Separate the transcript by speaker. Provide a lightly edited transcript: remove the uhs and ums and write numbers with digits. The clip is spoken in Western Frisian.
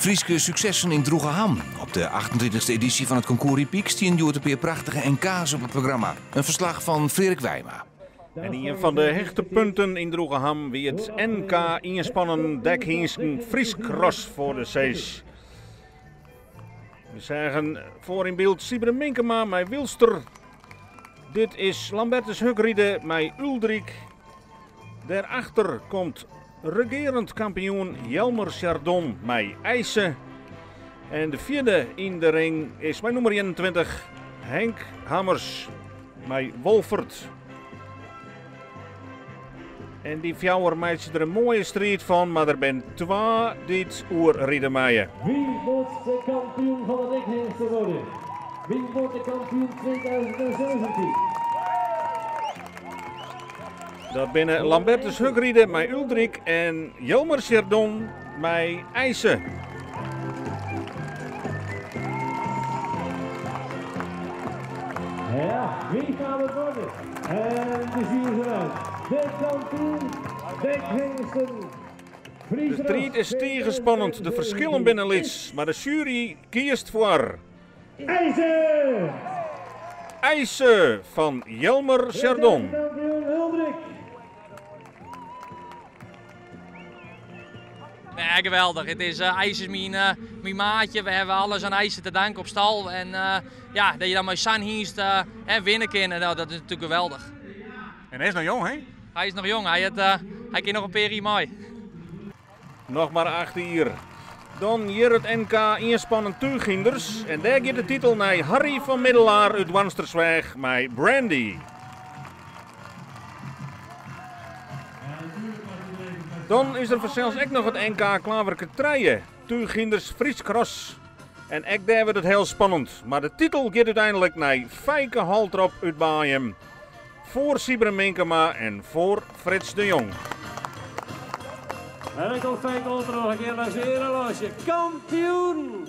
Speaker 1: Fryske suksessen yn Droegeham. Op de 38e edysje fan it Concours Hippique stienen hjoed in pear prachtige NK's op it programma. In ferslach fan Freark Wijma.
Speaker 2: En ien fan de hichtepunten yn Droegeham wie it NK ienspannen dekhynsten Frysk Cross foar de Sees. We seagen foar yn byld Sybren Minkema mei Wilster. Dit is Lambertus Hukride mei Uldrik. Dêrachter komt regearend kampioen Jelmer Chardon mei IJse. En de fjirde yn de ring is mei nûmer 21 Henk Hammers mei Wolfert. En dy fjouwer meitsje der in moaie striid fan, mar der binne twa dy't oerride meie.
Speaker 3: Wie wordt de kampioen van de dekhengsten worden? Wie wordt de kampioen 2017?
Speaker 2: Dat binne Lambertus Hukride mei Uldrik en Jelmer Chardon mei IJse.
Speaker 3: Ja, wie gaat het worden? En de jury is eruit. De kampioen dekhengsten.
Speaker 2: De striid is tige spannend, de ferskillen binne lyts, mar de sjuery kiest foar.
Speaker 3: IJse!
Speaker 2: IJse fan Jelmer Chardon.
Speaker 3: Kampioen Uldrik.
Speaker 4: Ja, geweldig. Het is, IJse is mijn maatje. We hebben alles aan IJse te danken op stal. En ja, dat je dan met zo'n hengst winnen kan, nou, dat is natuurlijk geweldig.
Speaker 2: En hij is nog jong, hè?
Speaker 4: Hij is nog jong. Hij kan nog een paar jaar mee.
Speaker 2: Noch mar 8 jier. Dan hjir it NK ienspannen túchhynders. En dêr giet de titel nei Harry van Middelaar út Hoarnstersweach mei Brandy. Dan is der fansels ek noch it NK Klaverke trije, túchhynders Frysk Cross. En ek dêr wurdt it hiel spannend. Mar de titel giet úteinlik nei Feike Holtrop út Baaium. Foar Sybren Minkema en foar Frits de Jong.
Speaker 3: En dan komt Feike Holtrop nog een keer langs de erelosje. Kampioen!